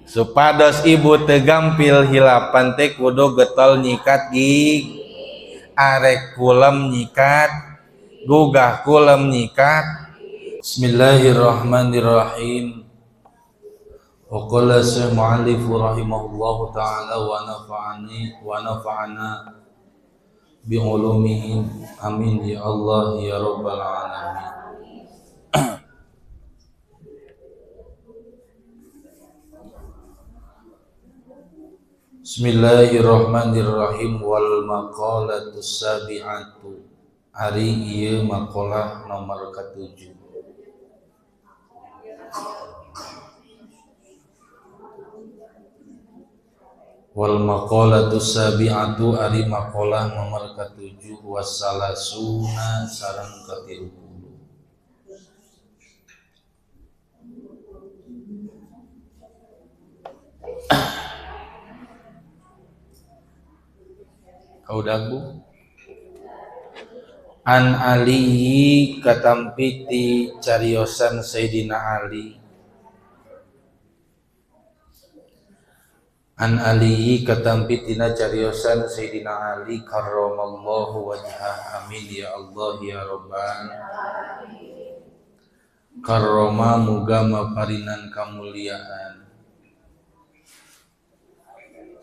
Supados ibu teu gampil hilapan teh kudu getol nyikat gigi. Arek kulem nyikat, gugah kulem nyikat. Bismillahirrahmanirrahim. Wa qala al-mu'allif rahimahullahu ta'ala wa nafa'ani wa nafa'ana bi ulumihi. Amin ya Allah ya rabbal alamin. Bismillahirrahmanirrahim. Wal maqalatus sabi'atu. Ari ieu maqalah nomor ke-7. Wal maqalatus sabi'atu ari maqalah nomor ke-7 wassalasuna sareng ke-30. Kaudag Bu. An Ali katampiti cariosan Sayyidina Ali. An Ali katampitina cariosan Sayyidina Ali karramallahu wajhah. Amin ya Allah ya rabbal. Karrama muga maparinan kamuliaan.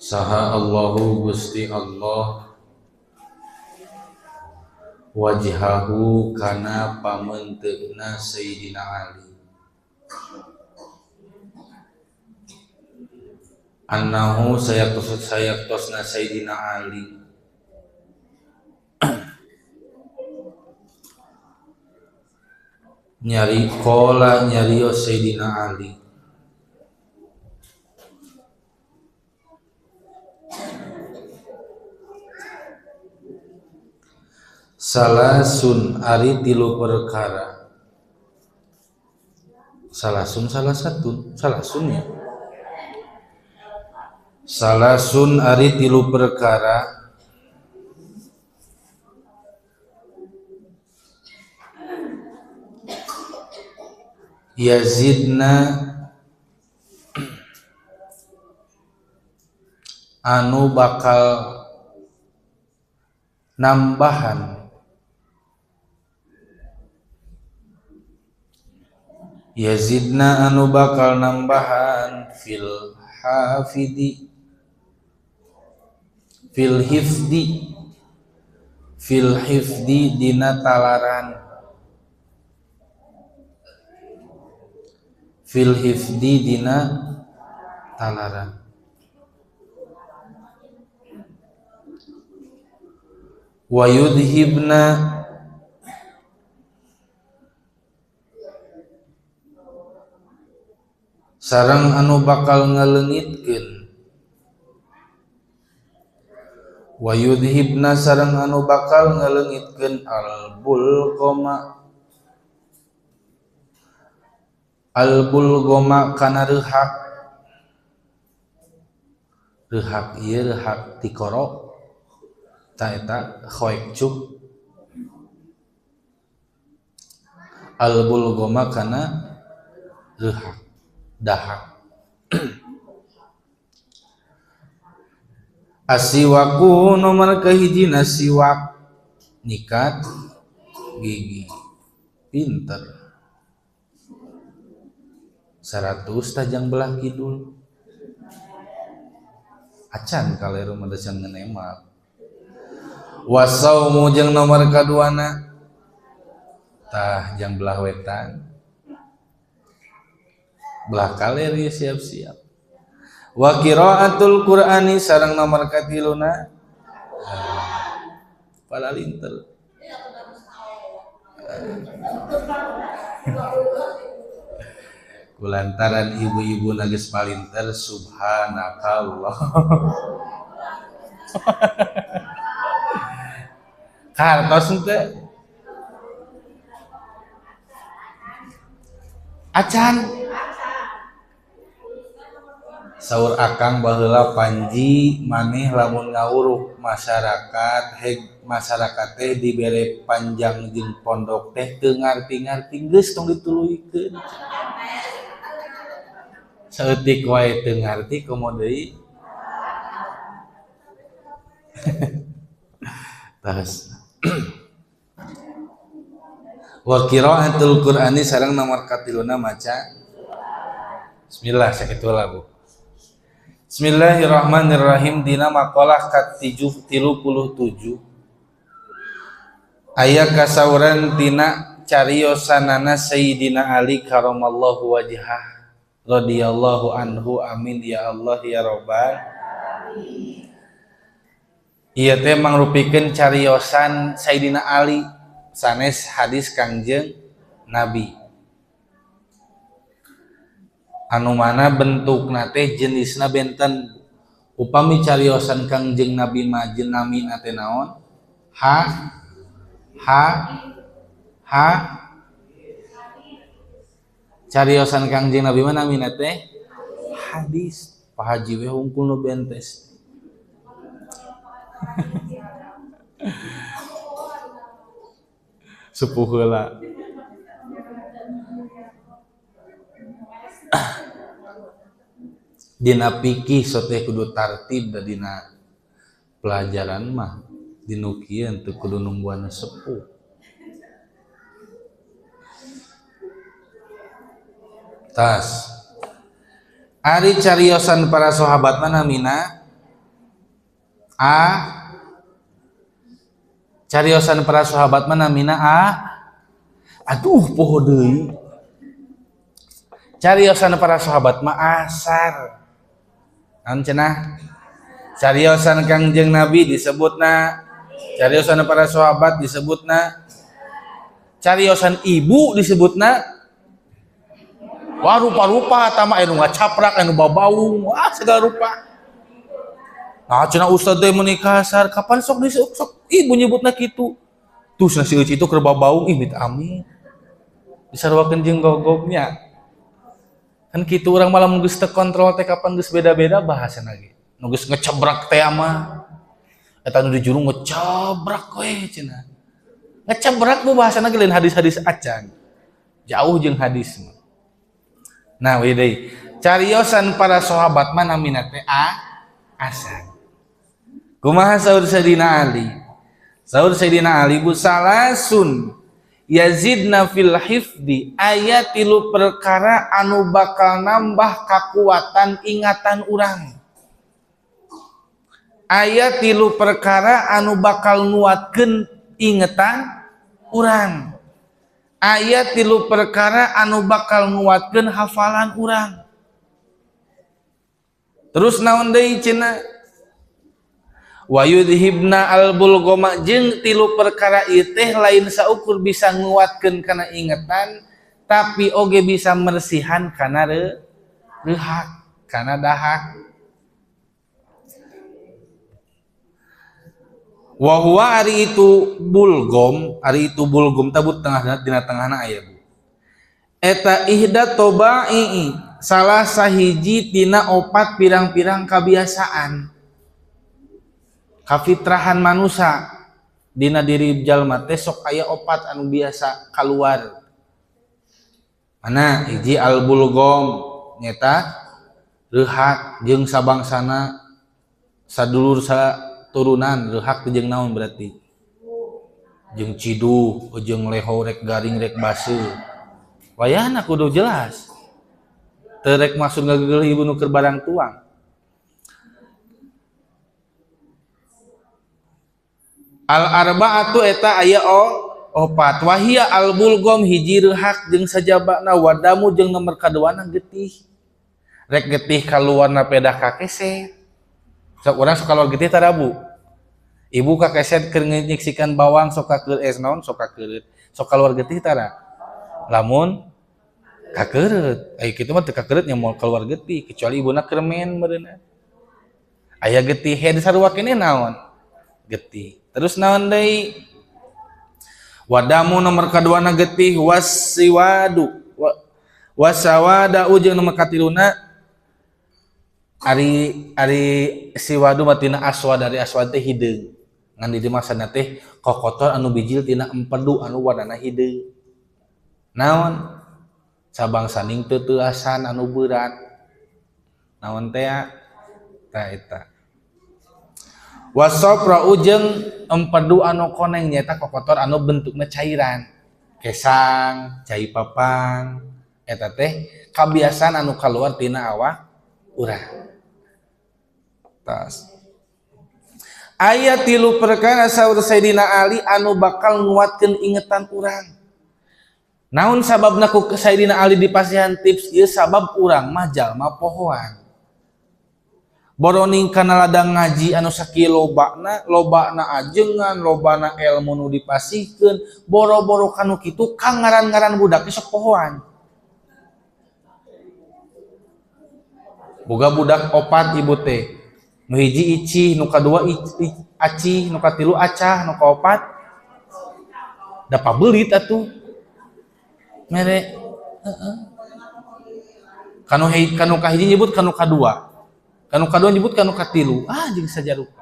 Saha Allahu Gusti Allah wajhahu kana pamenteuna Sayyidina Ali. Annahu sayaktosna Sayyidina Ali nyari kola nyarios Sayyidina Ali salasun ari tilu perkara. Salasun salah satu, salasun ya. Salasun ari tilu perkara yazidna anu bakal nambahan, yazidna anu bakal nambahan fil hafidi fil hifdi fil hifdi dina talaran, fil hifdi dina talaran. Wa yudhibna sareng anu bakal ngaleungitkeun, wa yudhibna sareng anu bakal ngaleungitkeun albulgoma albulgoma kana reuhak, reuhak ieu reuhak tikoro ta eta khoekcuk, albulgoma kana reuhak dahak. Asiwaku nomor kahijina siwak nyikat gigi. Pinter 100 tajang belah kidul acan kaleru mah can ngenemal. Wasaumu jeung nomor kaduana tah jang belah wetan belah kaler ya siap-siap. Wa qiraatul Qur'ani sareng nomor katiluna pala linter. Kulantaran ibu-ibu nages palinter subhanakallah. Kartos teh acan saur akang baheula panji maneh lamun ngawuruk masyarakat heg masyarakat teh dibere panjang jeung pondok teh teu ngarti-ngarti geus tong dituluykeun. Saeutik wae teu ngarti komo deui. Tas. Wa qiraatul Qur'ani sareng nomor katiluna maca. Bismillah sakitu lah Bu. Bismillahirrahmanirrahim dina maqalah ka-37 aya kasauran tina cariosanana Sayyidina Ali karamallahu wajhah radhiyallahu anhu amin ya Allah ya rabbal alamin. Ieu teh mangrupikeun cariosan Sayyidina Ali sanes hadis Kangjeng Nabi anu mana bentukna teh jenisna benten. Upami cariosan Kangjeng Nabi mah jenamina teh naon? Ha ha ha. Cariosan Kangjeng Nabi mah namina teh hadis. Pak Haji we hungkul nu bentes. Sepuh heula. Dina fikih teh kudu tartib da dina pelajaran mah dinu kieu teu kudu nungguan sepuh. Tas. Ari cariosan para sahabat mana namina? A. Cariosan para sahabat mana namina? A. Aduh poho deui. Cariosan para sahabat mah asar. Naon cenah? Cariosan Kangjeng Nabi disebutna, cariosan para sahabat disebutna, cariosan ibu disebutna. Wah rupa-rupa tama anu ngacaprak anu babaung, wah segala rupa. Nah cenah ustad teh meuni kasar, kapan sok disuk sok ibu nyebutna kitu. Tuh cenah si Euci itu keur babaung ih mit amin. Disaruakeun jeung gogognya. Kan kitu urang malam geus teu kontrol teh kapan geus beda-beda bahasana ge. Nu geus ngecebrak teh mah. Eta nu di juru ngecebrak we cenah. Ngecebrak bu bahasana ge lain hadis-hadis acan. Jauh jeung hadis mah. Nah, we deui. Cariosan para sahabat mah namina teh asar. Kumaha saur Sayyidina Ali? Saur Sayyidina Ali bu salasun yazidna fil hifdi, aya tilu perkara anu bakal nambah kakuatan ingatan urang. Aya tilu perkara anu bakal nguatkeun ingetan urang. Aya tilu perkara anu bakal nguatkeun hafalan urang. Terus naon deui cenah? Wa yudhibna al-bulgoma, jeung tilu perkara ieu teh lain saukur bisa nguatkeun kana ingetan tapi oge bisa mersihan kana reuhak, kana dahak. Wa huwa ari itu bulgom, ari itu bulgom tabut tengah dina tengahna aya bu. Eta ihda tobai, salah sahiji tina opat pirang-pirang kabiasaan. Kafitrahan manusia dina diri jalma teh sok aya opat anu biasa kaluar. Mana hiji al-bulgom nyeta reuhak jeung sabangsana sadulur saturunan reuhak teh jeung naon berarti? Jeung ciduh, jeung leho rek garing rek baseuh. Wayahna kudu jelas. Teu rek maksud ngageuleuh ibu nu keur barang tuang. Al arba'atu eta aya opat. Wahia al bulgom hiji reuhak jeung sajabana wadamu jeung nomor kaduana getih. Rek getih kaluarna pedah ka keset. Sok urang sok kaluar getih tara bu. Ibu ka keset keur nyiksikan bawang sok ka es naon sok kakeureut. Sok kaluar getih tara. Lamun kakeureut, ai kitu mah teu kakeureut nya moal kaluar getih kecuali ibuna keur men meureunna. Aya getih head sarua keneh naon? Getih. Terus naon deui? Wadamu nomor kaduana getih wasiwadu. Wasawada jeung nomor katiluna ari ari siwadu mah tina aswad, dari aswad teh hideung. Ngan di maksana teh kokotor anu bijil tina empedu anu warnana hideung. Naon? Sabang saning teu teuasan anu berat. Naon teh ta eta. Wasofra ujeng empedu anu koneng nyaeta kokotor anu bentukna cairan. Kesang, cai papang eta teh kabiasaan anu kaluar tina awak urang. Tas. Aya 3 perkara saur Sayyidina Ali anu bakal nguatkeun ingetan urang. Naon sababna ku Sayyidina Ali dipasihan tips ieu sabab urang mah jalma pohoan. Boroning kana ladang ngaji anu sakieu lobana, lobana ajengan, lobana ilmu nu dipasihkeun, boro-boro kanu kitu kang ngaran-ngaran budak sok pohoan. Boga budak 4 ibu teh. Nu hiji icih, nu kadua acih, nu katilu acah, nu kaopat da pabelit atuh. Mere heeh. Kanu kanu kahiji nyebut kanu kadua. Kanu kadua nyebut kanu katilu. Ah jeung sajarupa.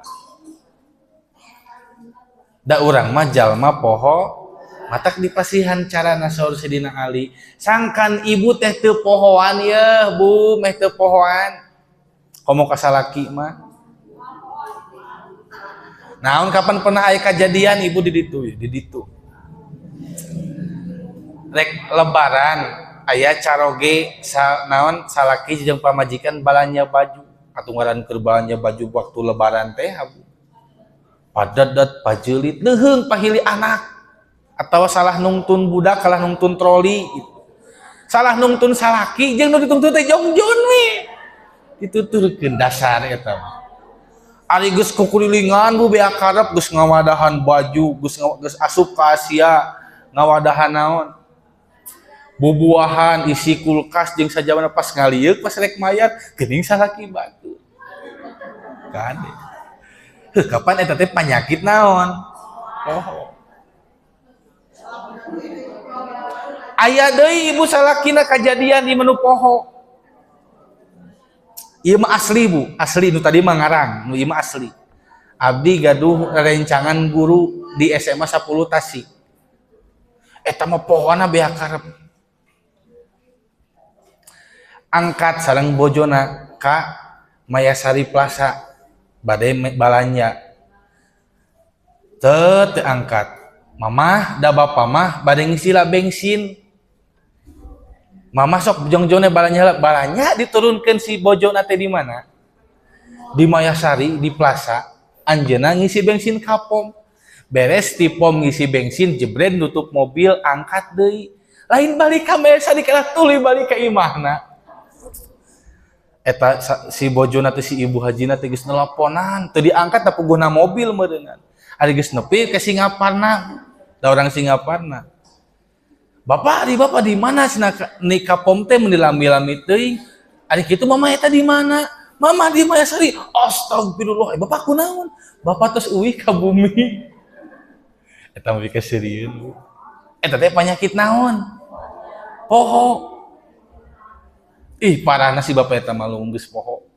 Da urang mah jalma poho matak dipasihan carana saur Sayyidina Ali. Sangkan ibu teh teu pohoan yeuh, Bu, meh teu pohoan. Komo ka salaki mah. Naon kapan pernah aya kajadian ibu di ditu ya, di ditu. Rek lebaran aya caroge naon salaki jeung pamajikan balanja baju. Atuh ngaran keur balanja baju waktu lebaran teh bu. Padadat pajeulit leuheung pahili anak atawa salah nungtun budak, salah nungtun troli gitu. Salah nungtun salaki jeung nu ditungtun teh jongjon we. Dituturkeun dasar eta mah. Ari geus kukulilingan bu beak karep geus ngawadahan baju, geus asup ka Asia, ngawadahan naon? Bubuahan isi kulkas jeung sajabana pas ngalieuk pas rek mayar geuning salaki batu. Kade. Heuh kapan eta teh panyakit naon? Poho. Aya deui ibu salakina kajadian di menu poho. Ieu mah asli bu, asli nu tadi mah ngarang, nu ieu mah asli. Abdi gaduh rencangan guru di SMA 10 Tasik. Eta mah pohona beak karep. Angkat sareng bojona ka Mayasari Plaza bade balanja. Teu teu angkat. Mamah da bapa mah bade ngisi lah bensin. Mama sok jongjone balanya heula, balanya diturunkeun si bojona teh di mana? Di Mayasari di plaza. Anjeunna ngisi bensin ka pom. Beres ti pom ngisi bensin jebret nutup mobil angkat deui. Lain balik ka Mayasari kana tuluy balik ka imahna. Eta si bojona teh si ibu hajina teh geus nelponan, teu diangkat da puguhna mobil meureunnan. Ari geus nepi ke Singaparna. Da orang Singaparna. Bapak, ari bapak di mana cenah ni ka pom teh mun dilami-lami teuing. Ari kitu mama eta di mana? Mama di Mayasari. Astagfirullah, bapak kunaon? Bapak tos uih ka bumi. Eta mah pikasirieun, Bu. Eta teh panyakit naon? Poho. Ih, parahna si bapak eta mah geus poho.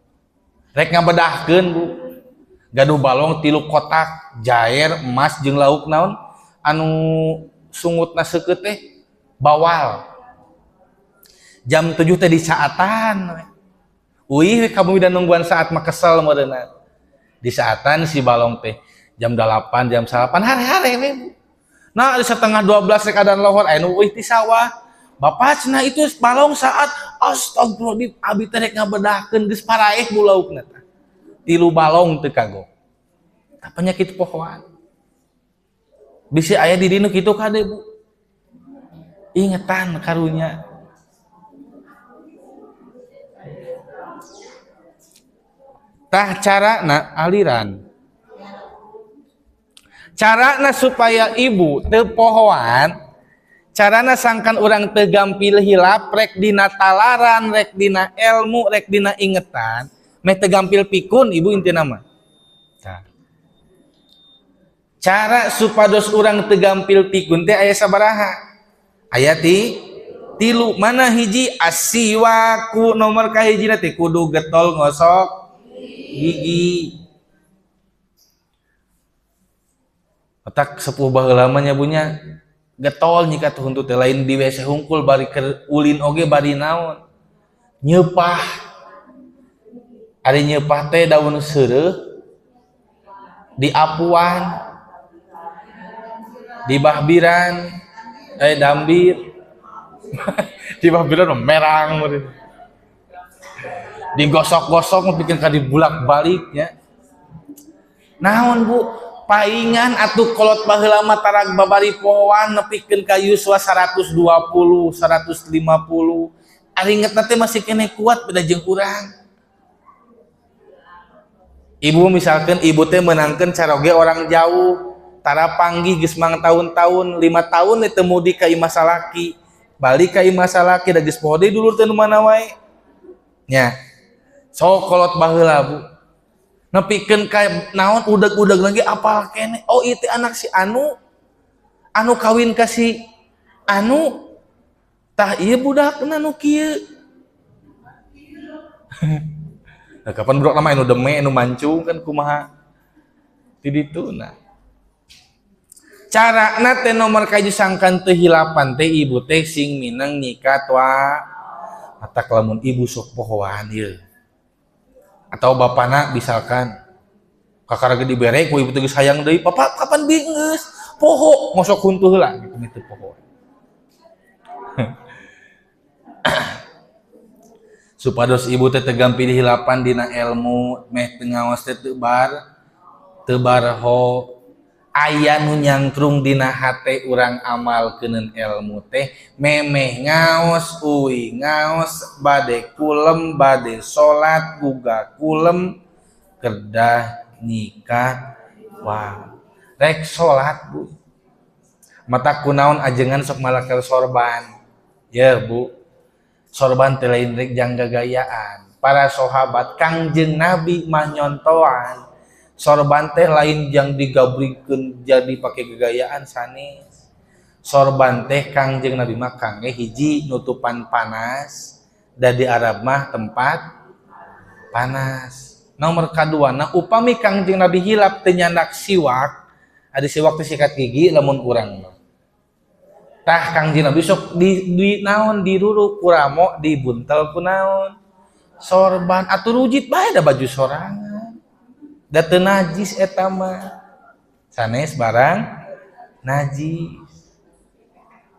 Rek ngabedahkeun, Bu. Gaduh balong 3 kotak, jair, emas jeung lauk naon anu sungutna seukeut teh bawal. Jam 7 teh di saatan. Uih we ka bumi dan nungguan saat mah kesel meureunna. Di saatan si balong teh jam 8, jam 8 hare-hare we, Bu. Nah, di 11:30 rek adan lohor aya nu uih ti sawah. Bapak cenah itu balong saat astagfirullahaladzim abi teh rek ngabedahkeun geus paraeh bu laukna teh. 3 balong teu kagok. Tah penyakit pohoan. Bisi aya di dinu kitu kade, Bu. Ingetan karunya. Tah carana aliran. Carana supaya ibu teu pohoan, carana sangkan urang teu gampil hilap rek dina talaran, rek dina ilmu, rek dina ingetan, meh teu gampil pikun ibu intina mah. Tah. Cara supados urang teu gampil pikun teh aya sabaraha? Aya 3. Mana hiji asiwaku nomor kahijina teh kudu getol ngosok gigi. Otak sepuh baheula mah nya bunya getol nyikat huntu teh lain di WC hungkul bari keur ulin oge bari naon nyeupah Ari nyeupah teh daun seureuh diapuan, dibahbiran, dambir. Dibahbiran mah merang meureun. Digosok-gosok bikin ka dibulak-balik nya. Naon Bu? Paingan atuh kolot baheula mah tarag babari pohoan nepikeun ka yuswa 120, 150. Ari ingetna teh masih keneh kuat beda jeung urang. Ibu misalkan ibu teh menangkeun caroge orang jauh, tara panggih geus mang tahun-tahun, 5 tahun teu mudik ka imah salaki. Balik ka imah salaki da geus poho deui dulur teh nu mana wae. Nya. Sok kolot baheula Bu. Nepikeun ka naon udeg-udeg lagi apal keneh. Oh ieu teh anak si anu, anu kawin ka si anu, tah ieu budakna nu kieu. Nah, kapan budak lama anu deme anu mancung kan kumaha ti dituna. Carana teh nomor kahiji sangkan teu hilapan teh ibu teh sing mineng nyikat wa matak lamun ibu sok pohoan ieu. Atau bapana misalkan kakara ge dibere ku ibu teh geus hayang deui, papa kapan bi geus poho ngosok huntu heula gitu teu poho. Supados ibu teh teu gampil hilapan dina ilmu meh teu ngaos teh teu bar teu barho aya nu nyangkrung dina hate urang amal keuneun ilmu teh memeh ngaos uwi ngaos bade kulem bade salat uga kulem kedah nikah wah rek salat Bu mata kunaon ajengan sok malakal sorban ya Bu sorban teh lain rek jang gagayaan para sahabat Kangjeng Nabi mah nyontoan sorban teh lain jang digabrikeun jadi pake gegayaan sanes sorban teh Kangjeng Nabi mah kangge hiji nutupan panas da di Arab mah tempat panas nomor kaduana upami Kangjeng Nabi hilap teu nyandak siwak ada siwak teh sikat gigi lamun urang mah tah Kangjeng Nabi sok di naon diruruk kuramo dibuntel ku naon sorban atuh rujit bae da baju sorangan da teu najis eta mah sanes barang najis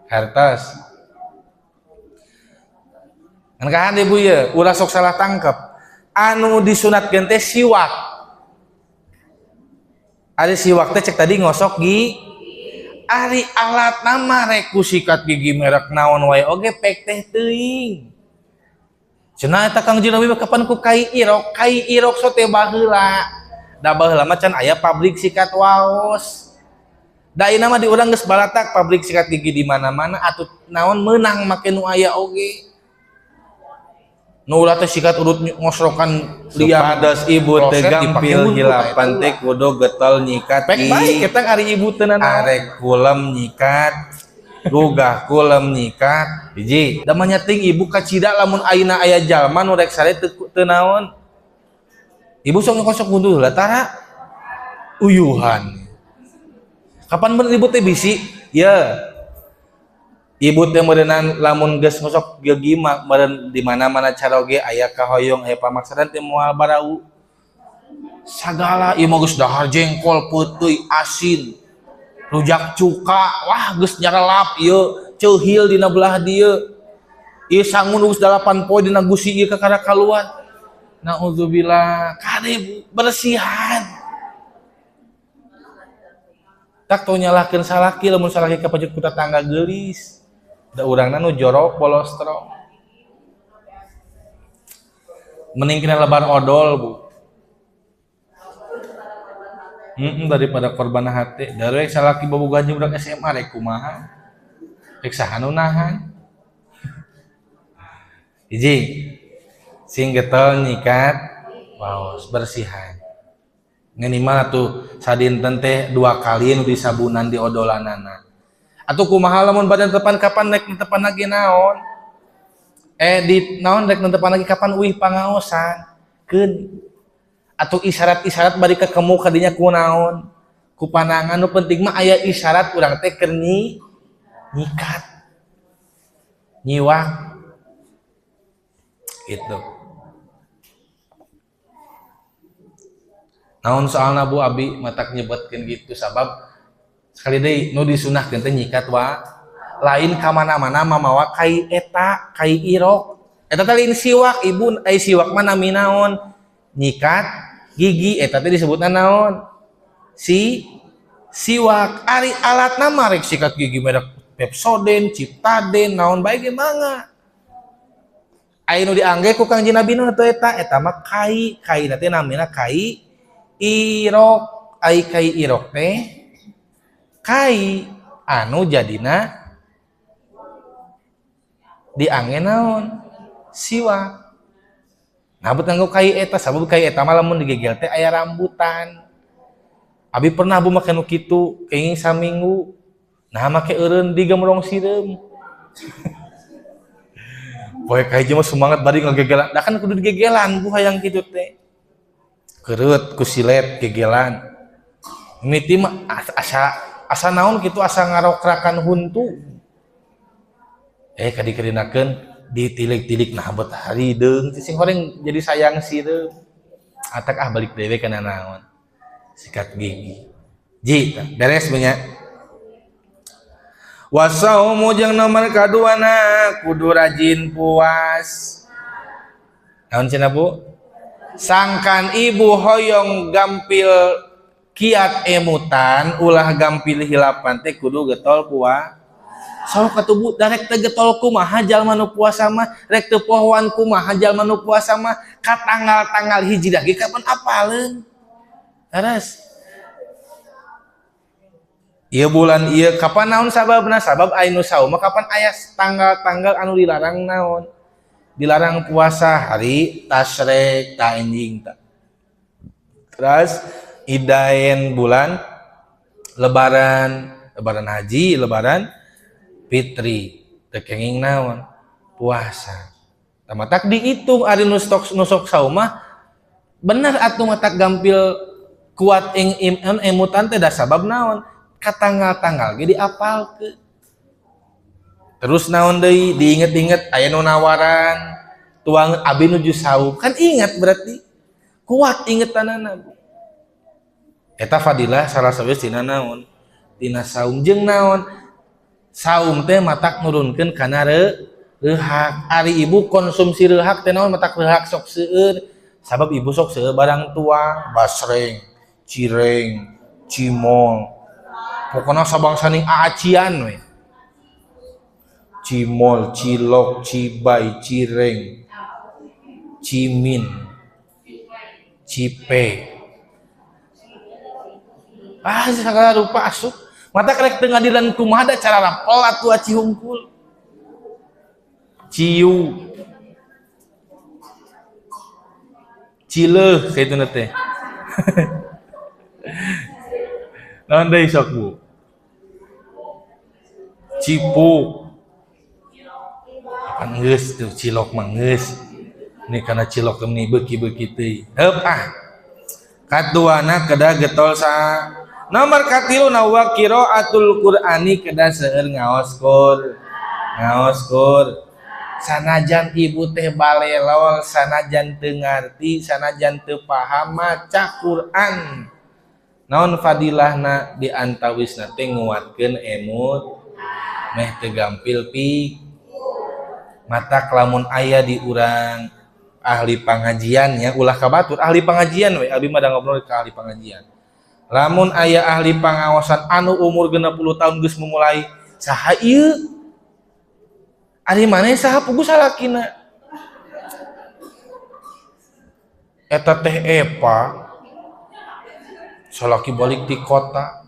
hartos ngan kahan ibu ye ulah sok salah tangkep anu disunatkeun teh siwak ari siwak teh cek tadi ngosok gi ari alat nama rek ku sikat gigi merek naon wae oge pek teh teuing cenah eta Kangjeng Nabi mah kapan ku kai irok sote baheula da baheula mah can aya pabrik sikat waos da ayeuna mah di urang geus balatak pabrik sikat gigi di mana-mana atuh naon meunang make nu aya oge nu ulah teh sikat urut ngosrokan liang Supados ibu teh kloset dipake gampil huntu, hilapan eta teh kudu getol nyikat pek bae kita ari ibu teu nanaon arek kulem nyikat gugah kulem nyikat hiji da mah nyating ibu kacida lamun ayeuna aya jalma nu rek sare teu naon ibu sok ngosok huntu heula tara uyuhan kapan bener ibu teh bisi ya ibu teh meureunnan lamun geus ngosok gigi mah meureun di mana-mana caroge aya kahoyong aya pamaksadan teh moal barau sagala ieu mah geus dahar jengkol peuteuy asin rujak cuka wah geus nyarelap ieu ceuhil dina belah dieu ieu sangun geus 8 poe dina gusi ieu kakara kaluar naudzubillah kade bersihan tak tau nyalahkeun salaki lamun salaki kapacut ku tetangga geulis da urangna nu jorok bolostro mending kena lebar odol Bu daripada korban hate da rek salaki bobogohan jeung budak SMA rek kumaha rek saha nu nahan hiji sing getol nyikat waos bersihan minimal tuh sadinten teh 2 kali nu disabunan di odolanana atuh kumaha lamun badan tepan kapan rek tepan lagi naon di naon rek tepan lagi kapan uih pangaosan keun atuh isyarat-isyarat bari kekemu kadinya ku naon ku panangan nu penting mah aya isyarat urang teh keur nyikat nyiwak gitu. Naon soalna Bu abi matak nyebutkeun gitu sabab sekali deui nu disunahkeun teh nyikat wa lain ka mana-mana mamawa kai eta kai irok. Eta teh lain siwak ibu, ai siwak mah nami naon? Nyikat gigi eta teh disebutna naon? Si siwak. Ari alatna mah rek sikat gigi merek Pepsodent, Ciptaden, naon bae ge mangga. Ai nu diangge ku Kangjeng Nabi nu teh eta, eta mah kai, kai teh namina kai irok. Ai kai irok teh kai anu jadina diangge naon? Siwak. Nah, bet nganggo kai eta sabab kai eta mah lamun digegel teh aya rambutan. Abi pernah bu make nu kitu kenging saminggu. Nah make eureun digemrong sireum. Poe kahiji mah semangat bari ngagegelan. Da kan kudu digegelan bu hayang kitu teh. Kereut ku silet gegelan. Mimiti mah asa naon kitu asa ngarokrakan huntu. Kadi-kadinakeun ditilik-tilik nah bet harideung sing horeng jadi sayang sireum. Atak ah balik dewe kana naon. Sikat gigi. Ji, beres banyak. Wasaumu jeung nomor kaduana kudu rajin puas. Naon cenah Bu? Sangkan ibu hoyong gampil kiat emutan ulah gampil hilapan teh kudu getol puas. Sok atuh Bu darek teh getol kumaha jalma nu puasa mah, rek teu pohoan kumaha jalma nu puasa mah, ka tanggal-tanggal hiji lagi kapan apaleun. Terus ieu bulan ieu kapan naon sababna? Sabab aya nu saum mah kapan aya tanggal-tanggal anu dilarang naon? Dilarang puasa hari tasyrik ta anjing ta. Terus idain bulan lebaran, lebaran haji, lebaran fitri, teu kenging naon? Puasa. Tah matak dihitung ari nu stok nu sok saum mah bener atuh matak gampil kuat ing emutan teh da sabab naon? Ka tanggal-tanggal ge diapalkeun. Terus naon deui diinget-inget aya nu nawaran tuang abi nuju saum kan ingat berarti kuat ingetanana Bu. Eta fadilah salah sawios tina naon? Tina saum jeung naon? Saum teh matak nurunkeun kana reuhak. Ari ibu konsumsi reuhak teh naon matak reuhak sok seueur sabab ibu sok seueur barang tuang, basreng, cireng, cimol. Pokona sabangsaning aacian we. Cimol, cilok, cibai, cireng, cimin, cipe. Ah, segala rupa asup. Mata kerek teu ngadilan kumaha da cara rapel atuh aci hungkul. Ciu. Cileuh kitu teh. Naon deui sok Bu? Cipuk. Apan geus tuh cilok mah geus. Ini karena cilok ini beuki-beuki teuing. Heup ah. Kaduana kedah getol sa. Nomor katilu na wa qiraatul Qur'ani kedah seueur ngaos kur. Ngaos kur. Sanajan ibu teh balelol, sanajan teu ngarti, sanajan teu paham maca Quran. Naon fadilahna di antawisna teh nguatkeun emut meh teu gampil pi matak lamun aya di urang ahli pangajian ya ulah ka batur ahli pangajian we abi mah da ngobrol ka ahli pangajian lamun aya ahli pangaosan anu umur 60 tahun geus memulai saha ieu ari maneh saha pugu salakina eta teh epa salaki balik di kota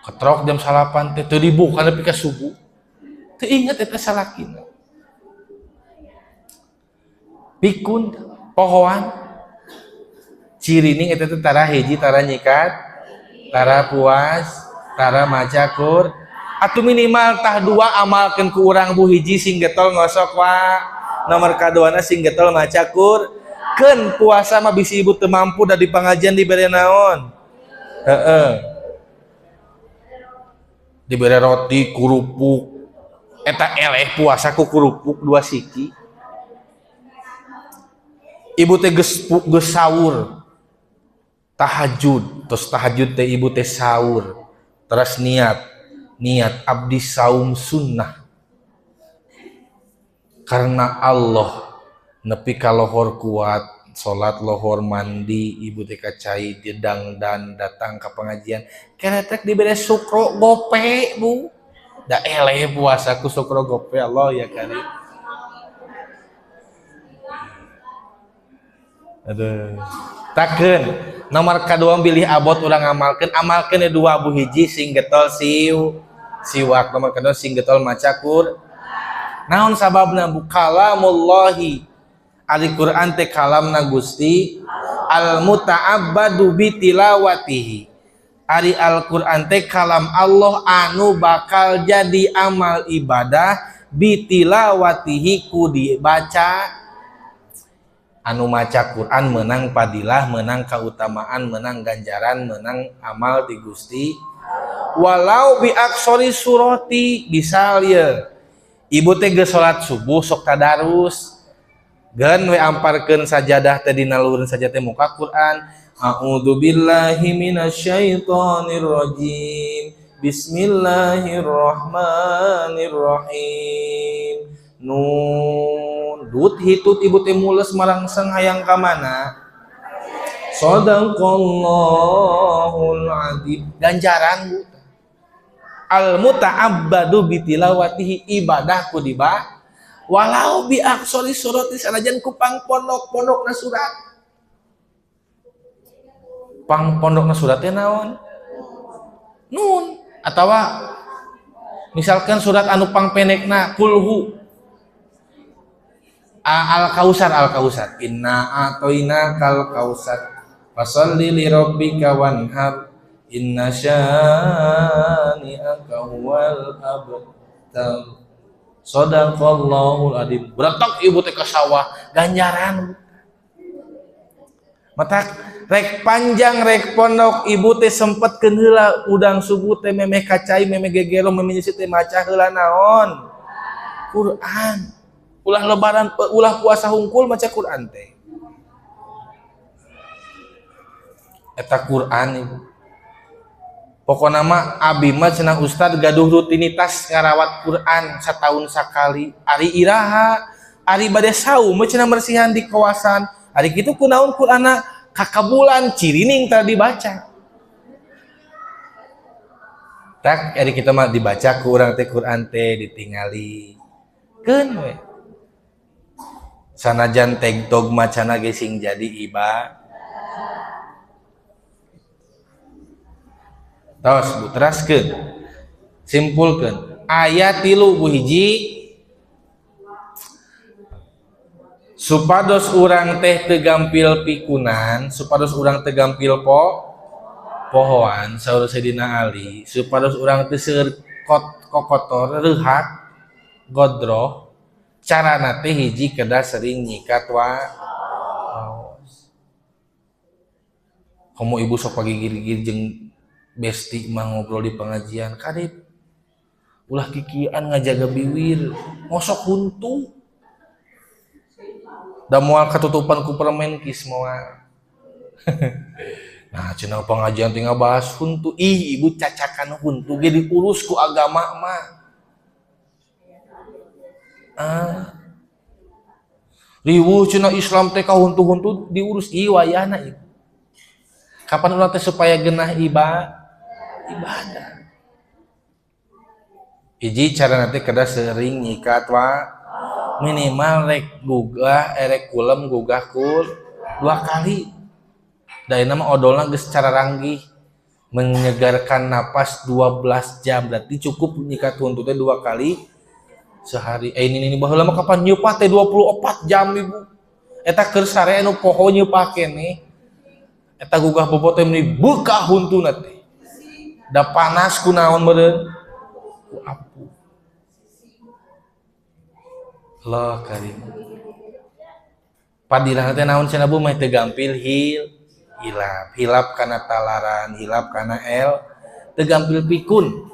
ketrok jam 9 teh teu dibuka nepi ka subuh teu inget eta salakina pikun pohoan cirining eta teh tara hiji tara nyikat tara puas tara maca kur atuh minimal tah dua amalkeun ku urang bu hiji sing getol ngosok wa nomor kaduana sing getol maca kur keun puasa mah bisi ibu teu mampu da di pangajian dibere naon heeh dibere roti kerupuk eta eleh puasa ku kerupuk 2 siki. Ibu teh geus sahur tahajud, terus tahajud teh ibu teh sahur, terus niat abdi saum sunnah karena Allah nepi ka lohor kuat salat lohor mandi ibu teh kacai didangdan datang ke pengajian keretek dibere sukro gope bu da eleh puasa ku sukro gope Allah ya kari. Aduh takeun nomor kadua bilih abot urang amalkeun amalkeun dua bu hiji sing getol siwak nomor kadua sing getol maca Qur'an. Naon sababna bu kalamullahi ari Quran teh kalamna Gusti al muta'abbadu bi tilawatihi ari Al-Quran teh kalam Allah anu bakal jadi amal ibadah bi tilawatihi ku dibaca. Anu maca Quran menang padilah, menang kautamaan, menang ganjaran, menang amal di Gusti. Walau bi aksori surati misal ye ibu teh geus salat subuh sok tadarus geun we amparkeun sajadah teh dina luhureun sajadah teh muka Quran. A'udzubillahi minasyaitonirrajim. Bismillahirrahmanirrahim. Nun dut hitut ibu teh mules marangsang hayang ka mana? Shadaqallahul adzim. Ganjaran bu. Al muta'abbadu bitilawatihi ibadah ku diba walau bi aksori surati sanajan ku pangpondok-pondokna surat. Pangpondokna surat teh naon? Nun atawa misalkan surat anu pangpendekna kulhu Al-Kausar Al-Kausar inna a'toina kal kausar fasalli li rabbika wanhar inna syani'aka huwal abtar. Shadaqallahul adzim. Beretok ibu teh ka sawah ganjaran matak rek panjang rek pondok ibu teh sempetkeun heula udang subuh teh memeh kacai memeh gegero memeh nyisi teh maca heula naon Quran. Ulah lebaran ulah puasa hungkul maca Quran teh eta Quran ibu. Pokona mah abi mah cenah ustad gaduh rutinitas ngarawat Quran satahun sakali ari iraha ari bade saum cenah mersihan di kawasan ari kitu kunaon Qur'anna kakabulan cirining tara dibaca tak ari kita mah dibaca ku urang teh Quran teh ditingali keun we sanajan tegtog macana ge sing jadi ibadah. Tos bu teraskeun simpulkeun ayat 3 bu hiji supados urang teh teu gampil pikunan supados urang teu gampil pohoan saur Sayyidina Ali supados urang teu seueur kokotor reuhak godroh carana teh hiji kedah sering nyikat wa waos. Komo ibu sok pagigir-gigir jeung besti mah ngobrol di pengajian kadip ulah kikian ngajaga biwir ngosok huntu da moal katutupan ku permen kis moal. Nah cenah pengajian teh ngabahas huntu ih ibu cacakan huntu ge diurus ku agama mah. Ah. Riweuh cenah Islam teh ka huntu-huntu diurus ieu wayahna ibu. Kapan urang teh supaya genah ibadah. Hiji cara nanti kedah sering nyikat wa minimal rek gugah rek kulem gugah kul 2 kali. Da ieu mah odolna geus cara ranggih menyegarkan napas 12 jam berarti cukup nyikat huntu teh 2 kali sehari. Ini baheula mah kapan nyeupah teh 24 jam ibu. Eta keur sare anu poho nyeupah keneh. Eta gugah bobo teh meuni beukah huntuna teh. Da panas kunaon meureun? Ku apu. Allah karim. Padilah teh naon cenah bu mah teu gampil hilap, hilap kana talaran, hilap kana el, teu gampil pikun.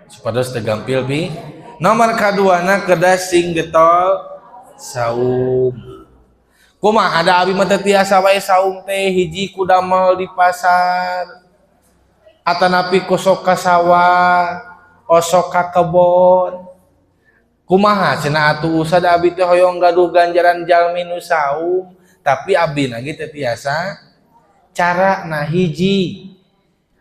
Supados teu gampil Nomor kaduana kedah sing getol saum. Kumaha ada abi mah teu tiasa wae saum teh hiji ku damel di pasar. Atanapi ku sok ka sawah, osok ka kebon. Kumaha cenah atuh usad abi teh hoyong gaduh ganjaran jalmi nu saum, tapi abdi na ge teu tiasa. Cara na hiji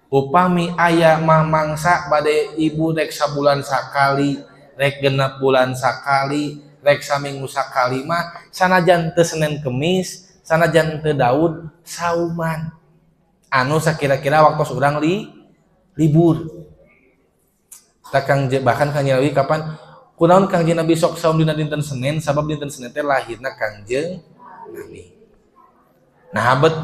upami aya mah mangsa bade ibu rek sabulan sakali, rek genep bulan sakali, rek saminggu sakali mah sanajan teu Senin Kemis, sanajan teu Daud sauman. Anu sakira-kira waktu urang libur. Tah Kang bahkan Kangjeng Nabi kapan kunaon Kangjeng Nabi sok saum dina dinten Senin, sabab dinten Senin teh lahirna Kangjeng Nabi. Nah bet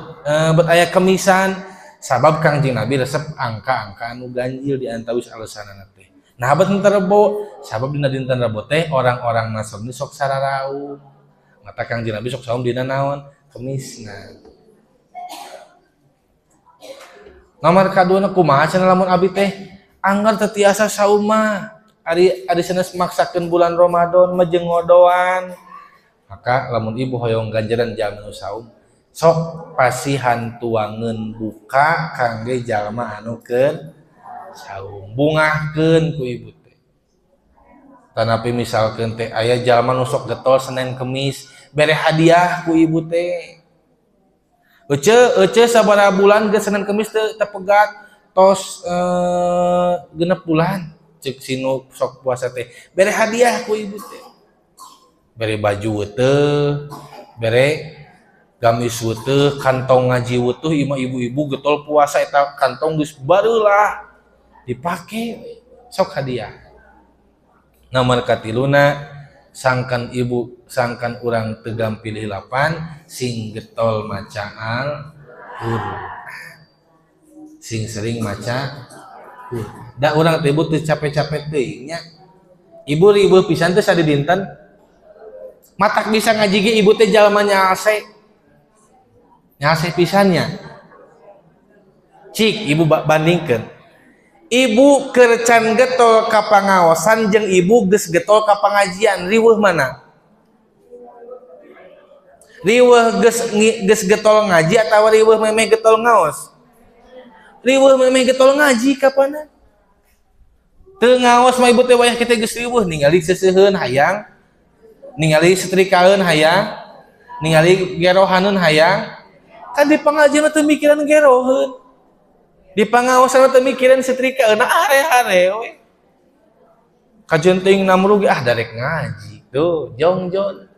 aya kemisan sabab Kangjeng Nabi resep angka-angka anu ganjil di antawis alesanana teh. Nah bet henteu Rebo, sabab dina dinten Rebo teh orang-orang Nasrani sok sararaum. Mata Kangjeng Nabi sok saum dina naon? Kemisna. Nomor kaduana kumaha cenah lamun abi teh anggar teu tiasa saum mah. Ari sanes maksakeun bulan Ramadan mah jeung ngodoan. Maka lamun ibu hoyong ganjaran jalmi nu saum, sok pasihan tuangeun buka kangge jalma anu keur saum, bungahkeun ku ibu teh. Tanapi misalkeun teh aya jalma nu sok getol Senin Kemis, bere hadiah ku ibu teh. Ece sabaraha bulan geus Senin Kemis teu tepegat tos genep bulan ceuk sinu sok puasa teh, bere hadiah ku ibu teh. Bere baju teh, bere gamis weutuh, kantong ngaji weutuh, imah ibu-ibu getol puasa eta kantong geus barulah dipake sok hadiah. Nomor katiluna sangkan ibu sangkan urang teu gampil hilapan sing getol maca Al-Qur'an. Sing sering maca Qur'an. Da urang teh ibu teu capek-capek teuing nya. Ibu riweuh pisan teh sadidinten. Matak bisa ngaji ge ibu teh jalma nyase. Nyase pisannya. Cik ibu bandingkeun. Ibu keur can getol ka pangaosan jeung ibu geus getol ka pangajian, riweuh mana? Riweuh geus getol ngaji atawa riweuh memeh getol ngaos? Riweuh memeh getol ngaji kapanan? Teu ngaos mah ibu teh wayah kita geus riweuh ningali seuseuheun hayang, ningali setrikaeun hayang, ningali gerohaneun hayang. Kan di pangajian mah teu mikiran geroheun. Di pangaosan teu mikiran setrika euna are-are we. Kajeun teuing namru ge ah darek ngaji. Tuh jongjon.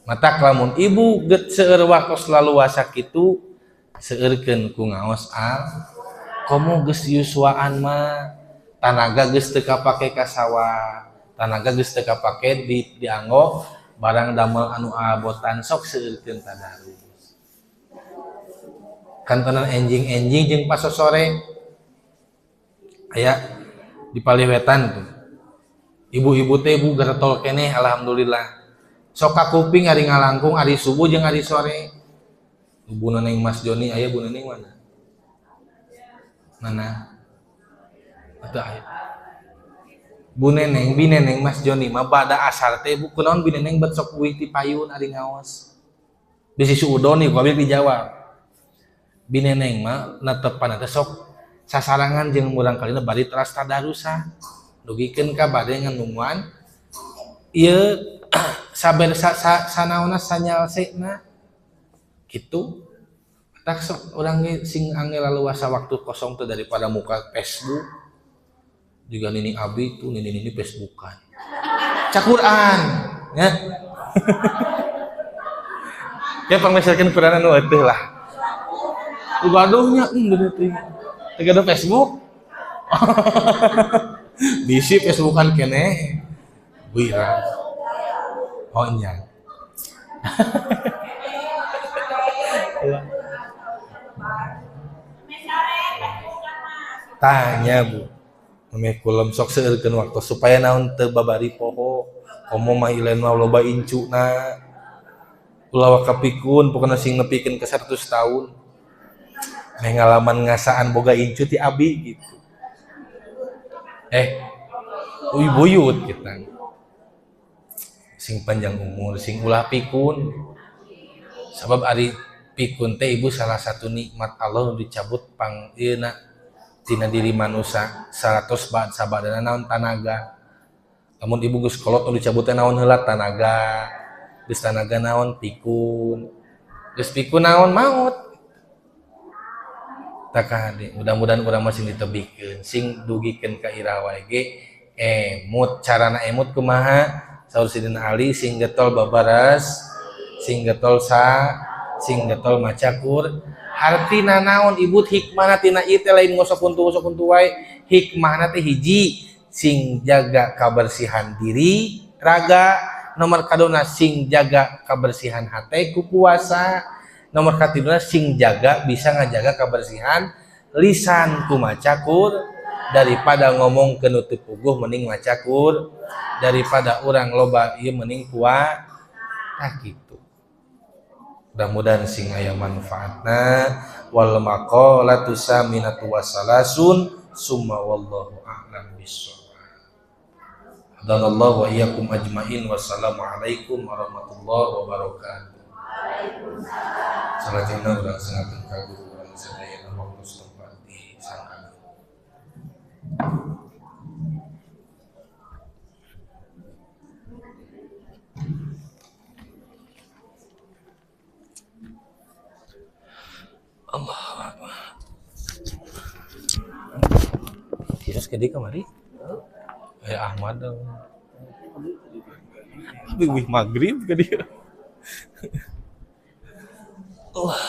Matak lamun ibu geut seueur waktos laluasa kitu seueurkeun ku ngaos al komo geus yuswaan mah tanaga geus teu kapake ka sawah, tanaga geus teu kapake dianggo barang damel anu abotan sok seueurkeun tadarus. Kantenan enjing-enjing jeung pasosore aya di paliwetan tuh. Ibu-ibu teh ibu geretol keneh alhamdulillah. Sok ka kuping ari ngalangkung ari subuh jeung ari sore. Bu Neneng Mas Joni aya Bu Neneng mana? Mana? Atuh aya. Bu Neneng, Bi Neneng Mas Joni mah bada asar teh bu kunaon Bi Neneng bet sok uih ti payun ari ngaos. Bisi suudon ieu ku abi dijawab. Bi Neneng mah netepan teh sok sasarangan jeung murang kalina bari teras tadarusan. Dugikeun ka bade nganumuan ieu saber sanaonna sanyalsena kitu. Tak sok urang ge sing angge laluasa waktu kosong teh daripada muka Facebook. Juga nini abi tuh nini-nini Facebookan. Cak Quran nya. Ya pangmeserkeun Quran anu eueuh lah. Gaduhnya bener teh. Teu gaduh Facebook. Bisi Facebookan keneh. Wira. Oh nya. Tanya Bu. Memeh kulem sok seueurkeun waktu supaya naon teu babari poho. Komo mah ilen mah loba incuna. Ulah kapikun pokona sing nepikeun ka 100 tahun. Meh ngalaman ngasaan boga incu ti abi gitu. Buyut kita. Sing panjang umur, sing ulah pikun. Sabab ari pikun teh ibu salah satu nikmat Allah nu dicabut pang ieu na tina diri manusia 100 bad sabadana naon tanaga. Lamun ibu geus kolot nu dicabut teh naon heula tanaga. Geus tanaga naon pikun. Geus pikun naon maot. Takade mudah-mudahan urang mah sing ditebihkeun, sing dugikeun ka ira wae ge emut. Carana emut kumaha? Saur Sidina Ali sing getol babaras, sing getol sa, sing getol macakur. Hartina naon ibu hikmahna tina ieu teh lain ngosok kuntu wae. Hikmahna teh hiji, sing jaga kabersihan diri raga, nomor kaduna sing jaga kabersihan hate ku puasa, nomor katiluna sing jaga bisa ngajaga kabersihan lisan ku macakur. Daripada ngomong ke nutup puguh mending macakur, daripada urang loba ieu mending kuat. Tah kitu. Mudah-mudahan sing aya manfaatna. Wal maqalatu saminatu wasalasun summa wallahu a'lam bissawab. Hadanallahu wa iyyakum ajmain. Wassalamualaikum warahmatullahi wabarakatuh. Waalaikumsalam. Salajengna urang sangakeun ka guru urang sadayana waktu setempat di sangkan. Allah Akbar. Terus ke dia kemari? Ahmad dong. Tapi wih maghrib ke dia. Allah.